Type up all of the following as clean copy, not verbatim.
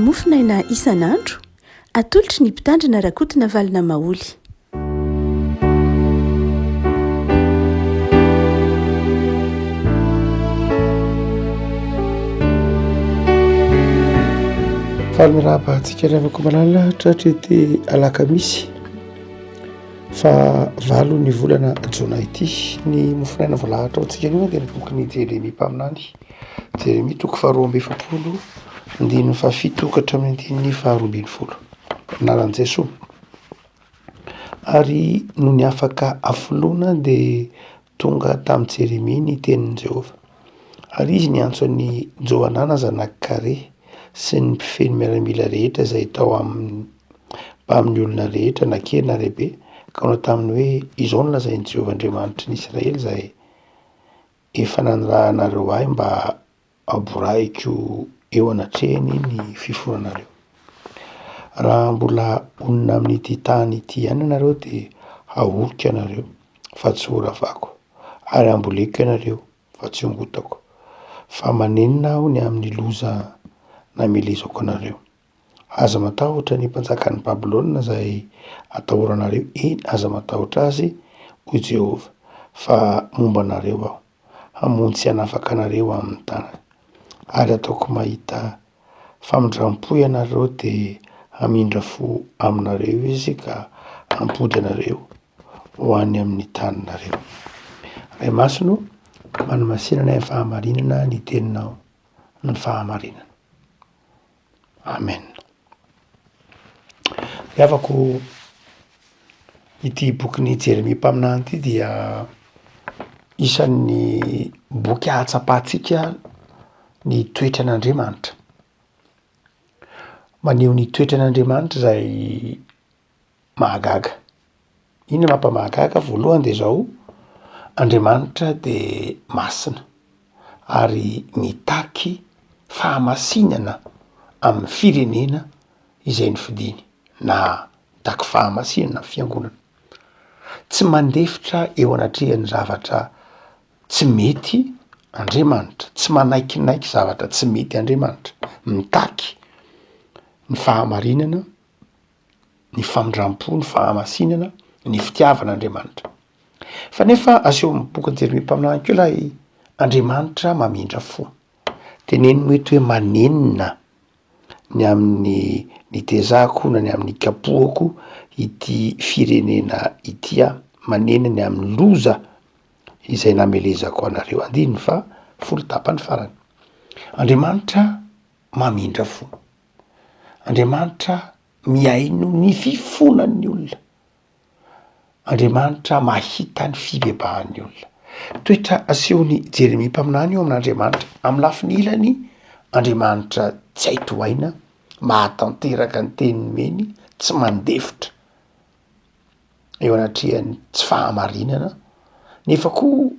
Mofonaina isan'andro, atolotry ny Mpitandrina Rakotonavalona Maholy. Faly mirahaba antsika ry havako malala tratry ity alakamisy fa valo ny volana jona ity. Ny mofonaina voalahatra ho antsika anio dia ny bokin'i Jeremia mpaminany. Jeremia toko faharoa amby 40 andininy fahafito ka hatramin'ny andininy faharoa ambin'ny folo. Anaran'i Jesoa. Ary nony afaka hafoloana dia tonga tamin'i Jeremia ny tenin'i Jehovah. Ary izy niantso an'i Johanana zanak'i Karea sy ny mpifehy ny miaramila rehetra izay tao aminy mbamin'ny olona rehetra na kely na lehibe, ka nanao taminy hoe, Izao no lazain'i Jehovah Andriamanitry ny Israely izay efa nanirahanareo ahy mba haborahiko eo anatrehany ny fifonanareo. Raha mbola honina amin'ity tany ity ihany ianareo dia hahoriko ianareo fa tsy horavako, ary hamboleko ianareo fa tsy hongotako. Fa manenina aho ny amin'ny loza namelezako anareo. Aza matahotra ny mpanjakan'i Babylona izay atahoranareo, eny, aza matahotra azy, hoy Jehovah, fa momba anareo aho, hamonjy sy hanafaka anareo amin'ny tanany. Ary hataoko mahita famindram-po ianareo, dia hamindra fo aminareo izy ka hampody anareo ho any amin'ny taninareo. Ray Masina ô, manamasina anay amin'ny fahamarinana ny teninao ny fahamarinana. Amen. Ry havako, ity bokin'i Jeremia mpaminany ity dia isan'ny boky ahatsapantsika ny toetran'Andriamanitra. Maneho ny toetran'Andriamanitra izay mahagaga. Inona no mampamahagaga? Voalohany de zao, Andriamanitra de masina ary mitaky fahamasinana amin'ny firenena izay nofidiny na mitaky fahamasinana amin'ny fiangonana. Tsy mandefitra eo anatrehan'ny zavatra tsy mety Andriamanitra, tsy manaikinaiky zavatra tsy mety Andriamanitra, mitaky ny fahamarinana ny famindram-po, ny fahamasinana, ny fitiavana Andriamanitra. Fa nefa asehon'ny bokin'i Jeremia mpaminany koa ilay Andriamanitra mamindra fo. Teneniny eto hoe manenina ny amin'ny nitezako na ny amin'ny nikapohako ity firenena ity aho, manenina ny amin'ny loza izay namelezako anareo. Andininy faha folo tapany farany. Andriamanitra mamindra fo. Andriamanitra mihaino ny fifonan'ny olona. Andriamanitra mahita ny fibebahan'ny olona. Toetra asehon'i Jeremia mpaminany eo amin'Andriamanitra. Amin'ny lafiny ilany, Andriamanitra tsy hay tohaina, mahatanteraka ny teny nomeny, tsy mandefitra eo anatrehan'ny tsy fahamarinana, nefa koa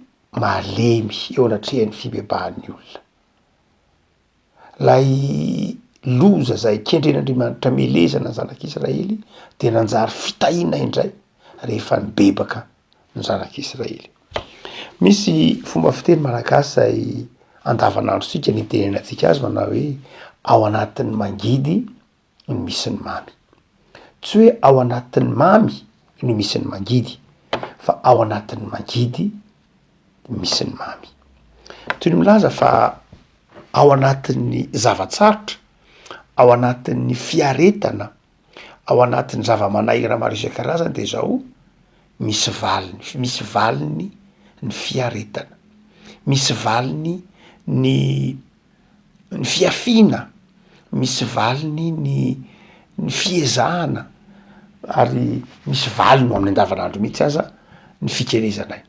malemy eo anatrehan'ny fibebahan'ny olona. Ilay loza izay kendren'Andriamanitra melezana ny zanak'Israely dia nanjary fitahiana indray rehefa nibebaka ny zanak'Israely. Misy fomba fiteny malagasy izay andavanandrontsika ny itenenantsika azy manao hoe ao anatin'ny mangidy no misy ny mamy. Tsy hoe ao anatin'ny mamy no misy ny mangidy fa ao anatin'ny mangidy misy ny mamy. Toy ny milaza fa ao anatin'ny zava-tsarotra, ao anatin'ny fiaretana, ao anatin'ny zava-manahirana maro isan-karazany de zao, misy valiny, misy valiny ny fiaretana, misy valiny ny ny fihafiana, misy valiny ny ny fiezahana ary misy valiny ho amin'ny andavanandro mihitsy aza ny fikelezana aina.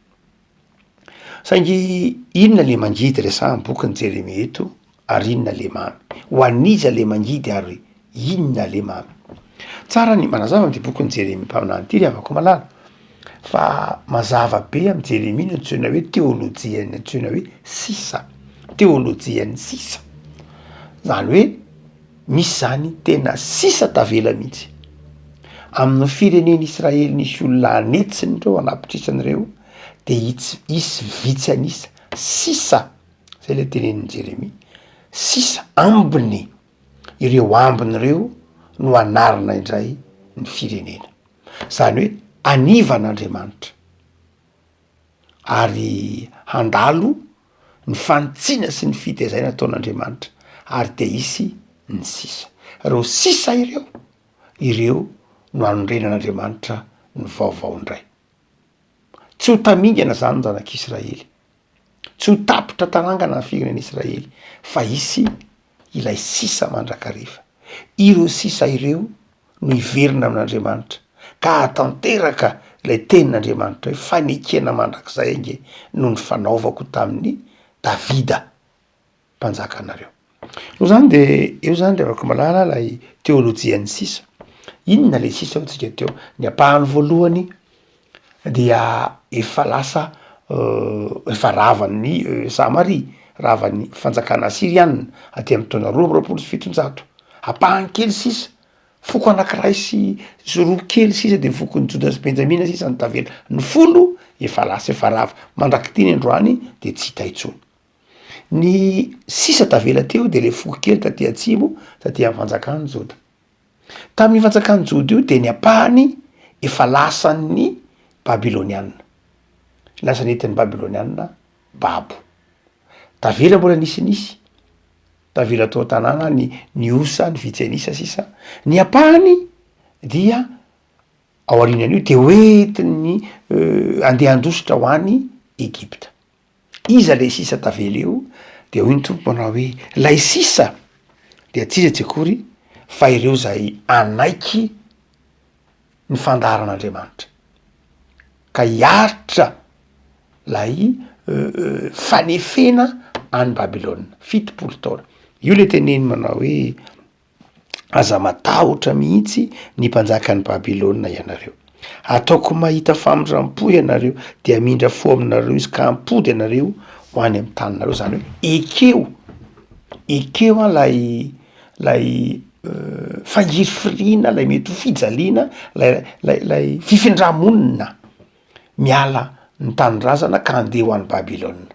Saingy inona le mangidy resahan'ny bokin'i Jeremia eto ary inona le mamy? Ho an'iza le mangidy ary inona le mamy? Tsara ny manazava amin'ity bokin'i Jeremia mpaminany ity ry havako malala fa mazava be amin'i Jeremia ny antsoina hoe teolojian'ny antsoina hoe sisa, teolojian'ny sisa, zany hoe misy zany tena sisa tavela mihitsy amin'ny firenen'i Israely nisy olona an'hetsiny ireo, an'apitrisany ireo de hitsy hisy vitsy an'isa sisa, zay le tenenin'i Jeremia, sisa ambiny. Ireo ambiny ireo no hanarina indray ny firenena. Izany hoe hanivan'Andriamanitra ary handalo ny fanitsiana sy ny fitezaina ataon'Andriamanitra ary dia hisy ny sisa. Ireo sisa ireo, ireo no hanorenan'Andriamanitra ny vaovao indray. Tsy ho tamingana izany ny zanak'Israely. Tsy ho tapitra tarangana ny firenen'Israely fa hisy ilay sisa mandrakariva. Ireo sisa ireo no hiverina amin'Andriamanitra ka hahatanteraka ilay tenin'Andriamanitra hoe fanekena mandrakizay ange no nifanaovako tamin'i Davida mpanjakanareo. Noho izany de eo zany ry havako malala ilay teolojian'ny sisa. Inona le sisa hoy tsika teo? Ny ampahany voalohany dia efa lasa efa ravan'ny Samaria, ravan'ny fanjakana Asyriana aty amin'ny taona 722. Ampahany kely sisa, foko anankiray sy sy roa kely sisa de fokon'i Joda sy Benjamina sisa no tavela. Ny folo efa lasa, efa rava. Mandrak'ity ny androany de tsy hita intsony. Ny sisa tavela teo de le foko kely taty atsimo, taty amin'ny fanjakan'i Joda. Tamin'io fanjakan'i Joda io de ny ampahany efa lasan'ny Babyloniana. Lasa nentin'ny Babyloniana babo. Tavela mbola nisinisy, tavela tao an-tanàna ny ny osa, ny vitsy an'isa sisa. Ny ampahany dia ao aorianan'io de hoentin'ny andeha handositra ho any Egypta. Iza lay sisa tavela eo? De hoy ny Tompo manao hoe, lay sisa dia tsy iza tsy akory fa ireo zay hanaiky ny fandaharan'Andriamanitra ka hiaritra lay fanefena any Babylona 70 taona. Io le teneny manao hoe Aza matahotra mihitsy ny mpanjakan'i Babylona ianareo. Ataoko mahita famindram-po ianareo, dia hamindra fo aminareo izy ka hampody anareo ho any amin'ny taninareo. Izany hoe ekeo, ekeo an lay lay fangirifiriana, lay mety ho fijaliana, lay lay lay fifindra-monina miala ny tanindrazana ka handeha ho any Babylona.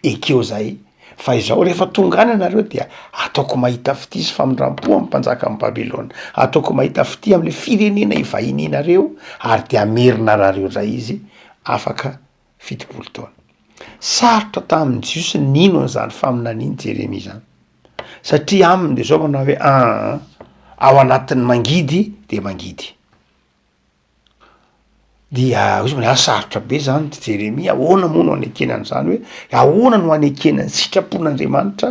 Ekeo zay fa izao, rehefa tonga any ianareo dia ataoko mahita fitia sy famindram-po amin'ny mpanjakan'i Babylona, ataoko mahita fitia amin'ilay firenena ivahinianareo, ary dia hamerina anareo indray izy afaka 70 taona. Sarotra tamin'ny Jiosy ny nino an'izany faminanian'i Jeremia izany, satria aminy dia izao manao hoe aa, ao anatin'ny mangidy dia mangidy. Dia hoy izy hoe, ah sarotra be zany ry Jeremia, ahoana moa no anekena an'izany hoe, ahoana no anekena ny sitrapon'Andriamanitra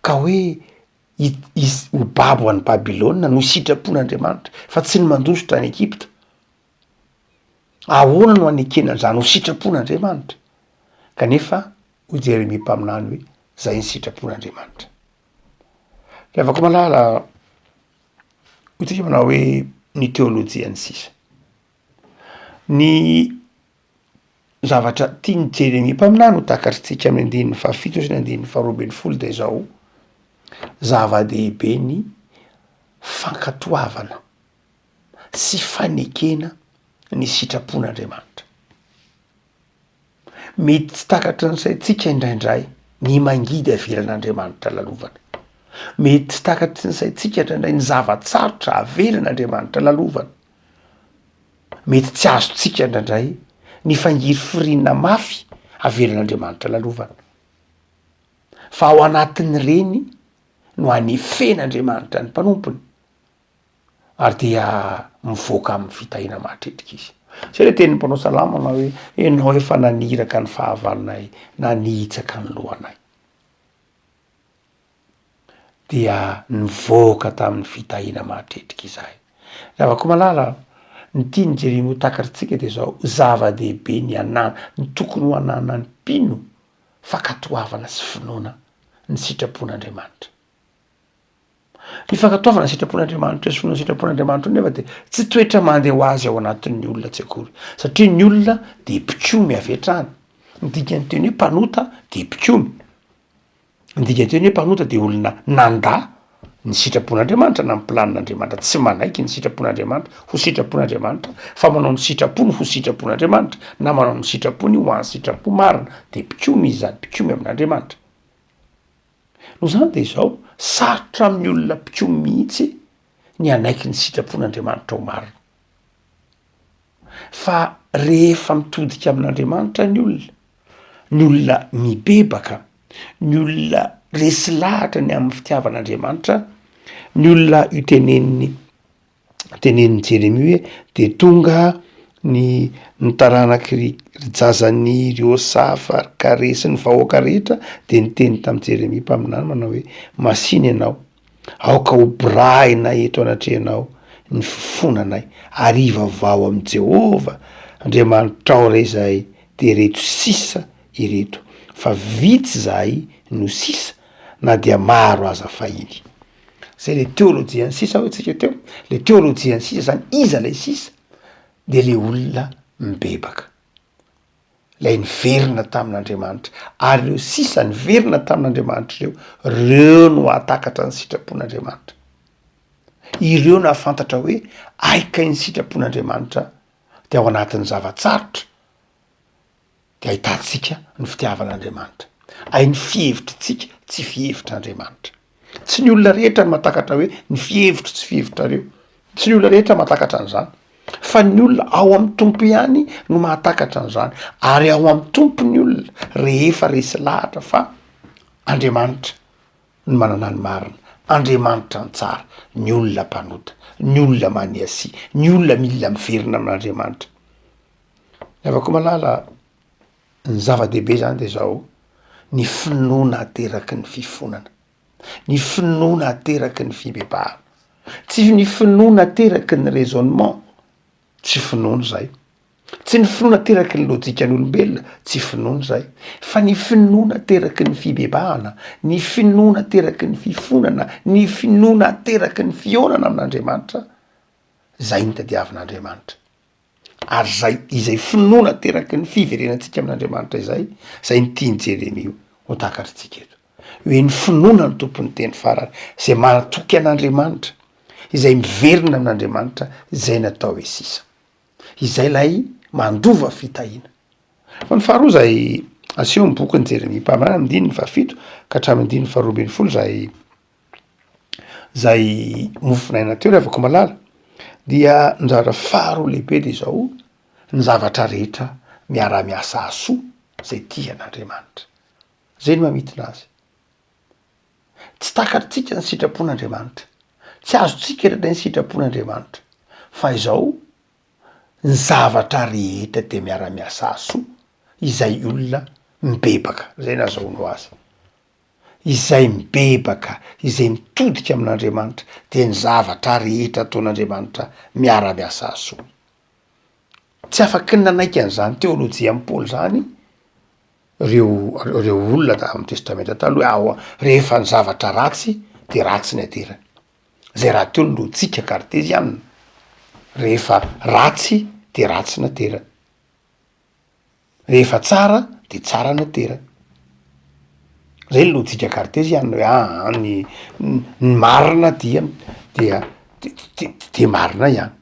ka hoe i- is- ho babo any Babylona no sitrapon'Andriamanitra fa tsy ny mandositra any Egypta? Ahoana no anekena an'izany ho sitrapon'Andriamanitra? Kanefa hoy Jeremia mpaminany hoe, zay ny sitrapon'Andriamanitra. Ry havako malala, Hoy tsika manao hoe ny teolojian'ny sisa. Ny zavatra tian'i Jeremia mpaminany ho takatritsika amin'ny andininy fahafito sy ny andininy faharoa ambin'ny folo dia izao, zava-dehibe ny fankatoavana sy fanekena ny sitrapon'Andriamanitra. Mety tsy takatry ny saintsika indraindray ny mangidy avelan'Andriamanitra lalovana. Mety tsy takatry ny saintsika indraindray ny zava-tsarotra avelan'Andriamanitra lalovana. Mety tsy azontsika indraindray ny fangirifiriana mafy avelan'Andriamanitra lalovana. Fa ao anatin'ireny no anefen'Andriamanitra ny mpanompony. Ary dia mivoaka amin'ny fitahiana mahatretrika izy. Zay le tenin'ny mpanao salamo manao hoe, Ianao efa naniraka ny fahavalonay, nanitsaka ny lohanay. Dia nivoaka tamin'ny fitahiana mahatretrika izahay. Ry havako malala, ny tian'i Jeremia ho takatritsika dia izao, zava-dehibe ny anana, ny tokony ho ananan'ny mpino fankatoavana sy finoana ny sitrapon'Andriamanitra. Ny fankatoavana ny sitrapon'Andriamanitra sy finoana ny sitrapon'Andriamanitra io nefa dia tsy toetra mandeha ho azy ao anatin'ny olona tsy akory, satria ny olona dia mpikomy avy hatrany. Ny dikan'ny teny hoe mpanota dia mpikomy. Ny dikan'ny teny hoe mpanota dia olona nandà ny sitrapon'Andriamanitra na ny planin'Andriamanitra, tsy manaiky ny sitrapon'Andriamanitra ho sitrapon'Andriamanitra fa manao ny sitrapony ho sitrapon'Andriamanitra na manao ny sitrapony ho an'ny sitrapo marina, dia mpikomy izy izany, mpikomy amin'Andriamanitra. Noho izany dia izao, Sarotra amin'ny olona mpikomy mihitsy ny hanaiky ny sitrapon'Andriamanitra ho marina. Fa rehefa mitodika amin'Andriamanitra ny olona, ny olona mibebaka, ny olona resy lahatra ny amin'ny fitiavan'Andriamanitra, ny olona io tenenin'i tenenin'i Jeremia hoe de tonga ny ny taranaky ry ry jazan'i ry Josafa ry Kare sy ny vahoaka rehetra de niteny tamin'i Jeremia mpaminany manao hoe masìna ianao, aoka ho borahina eto anatrehanao ny fifonanay ary ivavaho amin'i Jehovah Andriamanitrao re izahay de ireto sisa ireto fa vitsy izahay no sisa na dia maro aza fahiny. Zay le teolojian'ny sisa hoy tsika teo, le teolojian'ny sisa zany iza lay sisa? De le olona mibebaka, lay niverina tamin'Andriamanitra, ary ireo sisa niverina tamin'Andriamanitra ireo, reo no hahatakatra ny sitrapon'Andriamanitra, ireo no hahafantatra hoe hay kay ny sitrapon'Andriamanitra de ao anatin'ny zava-tsarotra, de ahitantsika ny fitiavan'Andriamanitra. Hay ny fihevitritsika tsy fihevitr'Andriamanitra. Tsy ny olona rehetra no mahatakatra hoe ny fihevitro tsy fihevitrareo. Tsy ny olona rehetra mahatakatra an'izany. Fa ny olona ao amin'ny Tompo ihany no mahatakatra an'izany. Ary ao amin'ny Tompo ny olona rehefa resy lahatra fa Andriamanitra no manana ny marina, Andriamanitra ny tsara, ny olona mpanota, ny olona maniasia, ny olona mila miverina amin'Andriamanitra. Ny havako malala, ny zava-dehibe zany de zao, ny finoana ateraky ny fifonana, ny finoana ateraky ny fibebahana, tsy ny finoana ateraky ny raisonnement, tsy finoana zay, tsy ny finoana ateraky ny lojikan'olombelona, tsy finoana zay, fa ny finoana ateraky ny fibebahana, ny finoana ateraky ny fifonana, ny finoana ateraky ny fihaonana amin'Andriamanitra, zay no tadiavin'Andriamanitra. Ary izay izay finoana ateraky ny fiverenantsika amin'Andriamanitra izay, izay no tian'i Jeremia ho takatritsika eto. Hoe ny finoana no tompon'ny teny farany, izay mahatoky an'Andriamanitra, izay miverina amin'Andriamanitra, izay natao hoe sisa. Izay ilay mandova fitahiana. Fa ny faharoa izay asehon'ny bokin'i Jeremia mpaminany amin'ny andininy fahafito ka hatramin'ny andininy faharoa ambin'ny folo izay zay mofonaina teo ry havako malala dia ny zavatra faharoa lehibe de izao, ny zavatra rehetra miara-miasa hahasoa zay tia an'Andriamanitra, zay no mamintina azy. Tsy takatritsika ny sitrapon'Andriamanitra, tsy azontsika indraindray ny sitrapon'Andriamanitra, fa izao ny zavatra rehetra de miara-miasa hahasoa izay olona mibebaka, zay no azahoanao azy. Izay mibebaka, izay mitodika amin'Andriamanitra, dia ny zavatra rehetra ataon'Andriamanitra miara-miasa hahasoa. Tsy afaky ny nanaiky an'izany teolojian'i Paoly izany ireo ireo olona tamin'ny Testamenta Taloha hoe ao rehefa ny zavatra ratsy de ratsy ny aterany. Zay rahateo ny lojika kartezianina, rehefa ratsy de ratsy ny aterany. Rehefa tsara de tsara ny aterany. Zay ny lojika karteziana hoe aa ny ny marina dia dia de marina ihany.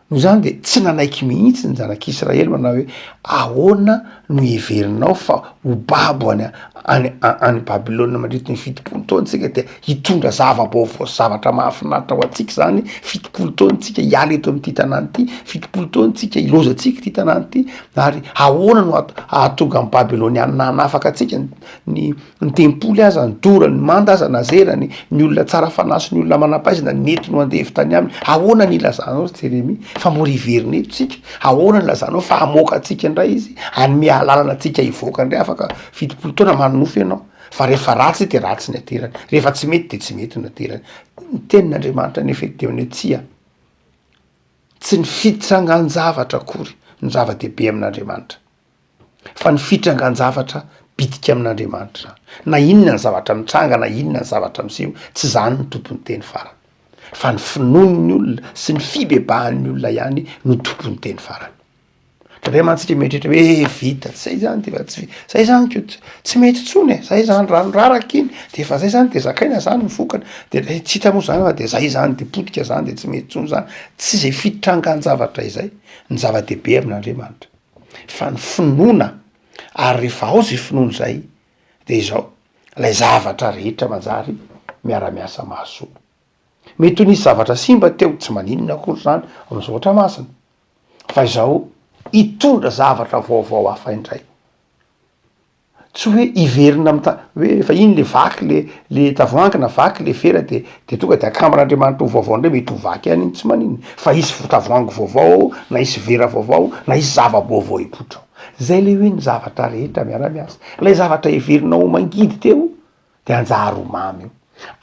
Noho izany de tsy nanaiky mihitsy ny zanak'Israely manao hoe ahoana no heverinao fa ho babo any any any Babylona mandritry ny 70 taona tsika de hitondra zava-baovao sy zavatra mahafinaritra ho antsika zany 70 taona tsika hiala eto amin'ity tanàna ity, 70 taona tsika hilaozantsika ity tanàna ity ary ahoana no hahatonga ny Babylonianina hanafaka antsika ny Ny tempoly aza nodorany, ny manda aza nazerany, ny olona tsara fanahy sy ny olona manam-pahaizana nentiny ho andevo tany aminy. Ahoana ny ilazanao ry Jeremia fa mbola hiverina eto tsika? Ahoana ny ilazanao fa hamoaka antsika indray izy, hanome alalana antsika hivoaka indray afaka 70 taona? Manonofy ianao fa rehefa ratsy dia ratsy ny aterany, rehefa tsy mety dia tsy mety ny aterany. Ny tenin'Andriamanitra anefa eto dia hoe tsia, tsy ny fitrangan-javatra akory no zava-dehibe amin'Andriamanitra. Fa ny fitrangan-javatra bitika amin'Andriamanitra izany. Na inona ny zavatra mitranga na inona ny zavatra miseho, tsy izany no tompon'ny teny farany. Fa ny finoan'ny olona sy ny fibebahan'ny olona ihany no tompon'ny teny farany. Indraindray mantsy tsika mieritreritra hoe eh, vita, zay zany de efa tsy, zay zany ko tsy mety intsony e, zay zany rano raraka iny, de efa zay zany de zakaina zany ny vokany, de eh, tsy hita moa zany fa de zay zany de potika zany de tsy mety intsony zany. Tsy izay fitrangan-javatra izay ny zava-dehibe amin'Andriamanitra. fa ny finoana, ary rehefa ao zay finoana zay de izao, Ilay zavatra rehetra manjary miara-miasa mahasoa. Mety ho nisy zavatra simba teo, tsy maninona akory izany ao amin'ny soratra masina, fa izao hitondra zavatra vaovao hafa indray. Tsy hoe hiverina amin'ny ta- hoe efa iny le vaky le le tavoahangy na vaky le vera de de tonga de akamban'Andriamanitra ho vaovao indray, mety ho vaky ihany iny tsy maninona, fa hisy vo- tavoahangy vaovao ao na hisy vera vaovao na hisy zava-baovao hipoitra ao. Zay le hoe ny zavatra rehetra miara-miasa. Ilay zavatra heverinao ho mangidy teo de hanjary ho mamy io.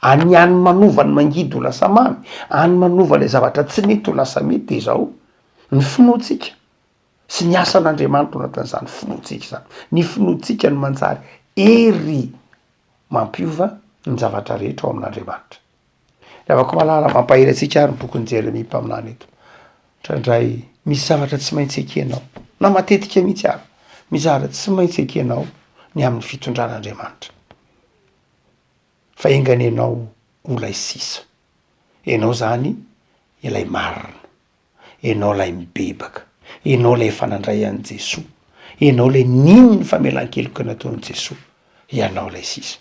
Any any manova ny mangidy ho lasa mamy, any manova ilay zavatra tsy mety ho lasa mety de izao, ny finoantsika sy ny asan'Andriamanitra ao anatin'izany finoantsika izany. Ny finoantsika no manjary hery mampiova ny zavatra rehetra ao amin'Andriamanitra. Ry havako malala, mampahery antsika ary ny bokin'i Jeremia mpaminany eto. Indraindray misy zavatra tsy maintsy ekenao, na matetika mihitsy ary, misy zavatra tsy maintsy ekenao ny amin'ny fitondran'Andriamanitra. Fa enga anie ianao ho ilay sisa. Ianao izany ilay marina. Ianao ilay mibebaka, ianao ilay efa nandray an'i Jesoa, ianao ilay nino ny famelan-keloka nataon'i Jesoa, ianao ilay sisa.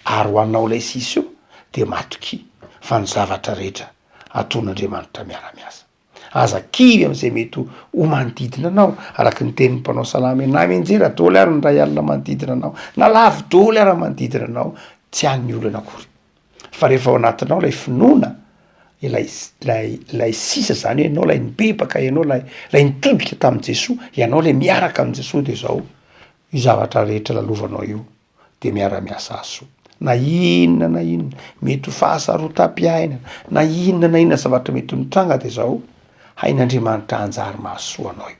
Ary ho anao ilay sisa io dia matokia fa ny zavatra rehetra ataon'Andriamanitra miara-miasa. Aza kivy amin'izay mety ho manodidina anao, araka ny tenin'ny mpanao salamo hoe na mianjera daholo ary ny ray alina manodidina anao, na lavo daholo ary ny manodidina anao, tsy any ny olana akory. Fa rehefa ao anatinao ilay finoana, ilay ilay ilay sisa zany hoe ianao ilay nibebaka, ianao ilay ilay nitodika tamin'i Jesoa, ianao ilay miaraka amin'i Jesoa de zao, io zavatra rehetra lalovanao io de miara-miasa hahasoa. Na inona na inona, mety ho fahasarotam-piainana, na inona na inona zavatra mety ho nitranga de zao, hain'Andriamanitra hanjary mahasoa anao io.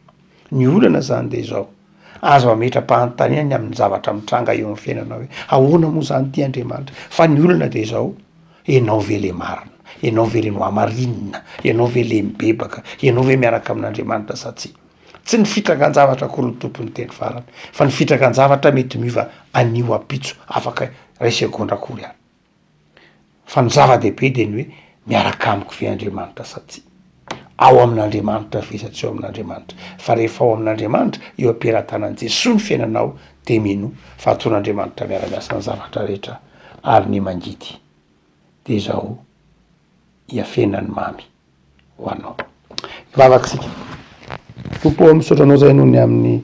Ny olana zany de izao, aza mametra-panontaniana ny amin'ny zavatra mitranga eo amin'ny fiainanao hoe ahoana moa zany ity Andriamanitra, fa ny olana de izao, ianao ve le marina, ianao ve le nohamarinina, ianao ve le mibebaka, ianao ve miaraka amin'Andriamanitra sa tsia. Tsy ny fitrangan-javatra akory no tompon'ny teny farany, fa ny fitrangan-javatra mety miova anio ampitso, afaka iray segondra akory ary. Fa ny zava-dehibe dia ny hoe miaraka amiko ve Andriamanitra sa tsia? Ao amin'Andriamanitra ve sa tsy ao amin'Andriamanitra? Fa rehefa ao amin'Andriamanitra, eo am-pelatanan'i Jesoa ny fiainanao dia minoa fa ataon'Andriamanitra miara-miasa ny zavatra rehetra ary ny mangidy dia izao hiafenany mamy ho anao. Hivavaka isika. Tompo ô, misaotra Anao izahay noho ny amin'ny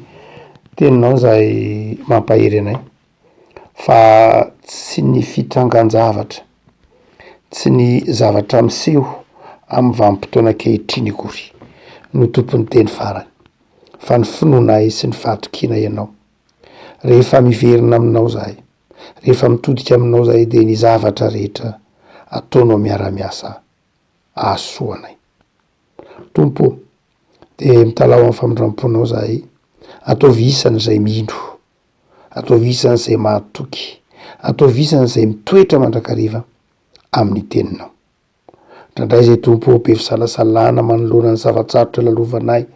teninao izay mampahery anay. Fa tsy ny fitrangan-javatra, tsy ny zavatra miseho amin'ny vanim-potoana ankehitriny akory no tompon'ny teny farany, fa ny finoanay sy ny fahatokianay Anao. Rehefa miverina Aminao izahay, rehefa mitodika Aminao izahay dia ny zavatra rehetra ataonao miara-miasa hahasoa anay. Tompo ô, dia mitalaho amin'ny famindram-ponao izahay, ataovy isany izay mino. Ataovy isan'izay mahatoky, ataovy isan'izay mitoetra mandrakariva amin'ny Teninao. Indraindray izay Tompo ô, be fisalasalana manoloana ny zava-tsarotra lalovanay,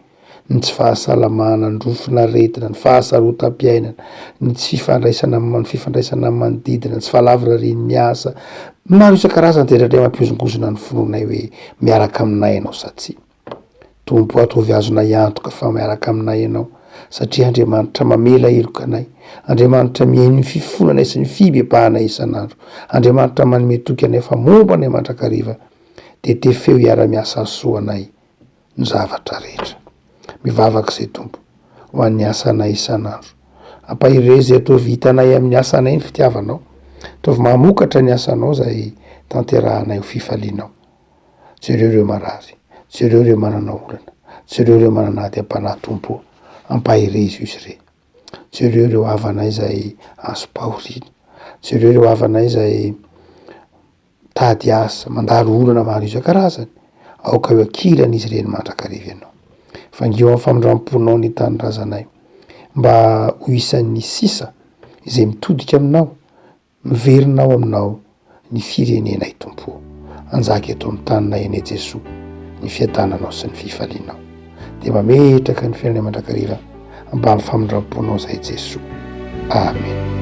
ny tsy fahasalamana, ny rofin'aretina, ny fahasarotam-piainana, ny tsy fifandraisana ny fifandraisana amin'ny manodidina, ny tsy fahalavorarian'ny asa, maro isan-karazany dia indraindray mampihozongozona ny finoanay hoe miaraka aminay Ianao sa tsia. Tompo ataovy azonay antoka fa miaraka aminay Ianao, satria Andriamanitra mamela heloka anay, Andriamanitra mihaino ny fifonanay sy ny fibebahanay isan'andro, Andriamanitra manome toky anay fa momba anay mandrakariva, dia tefeo hiara-miasa hahasoa anay ny zavatra rehetra. Mivavaka izay Tompo, ho an'ny asanay isan'andro. Ampaherezo izay ataovy hitanay amin'ny asanay ny fitiavanao, ataovy mahamokatra ny asanao izay tanterahanay ho fifalianao. Jereo ireo marary, jereo ireo manana olana, jereo ireo manana ady am-panahy Tompo ô, ampaherezo izy ireny. Jereo ireo havanay izay azom-pahoriana, jereo ireo havanay izay mitady asa, mandalo olana maro isan-karazany, aoka eo ankilan'izy ireny mandrakariva Ianao. Vangio amin'ny famindram-ponao ny tanindrazanay, mba ho isan'ny sisa izay mitodika Aminao, Miverina ao aminao ny firenenay Tompo o, anjaka eto amin'ny taninay anie Jesoa ny fiadananao sy ny fifalianao. Dia mametraka ny fiainanay mandrakariva ambany famindram-ponao zahay Jesoa. Amen.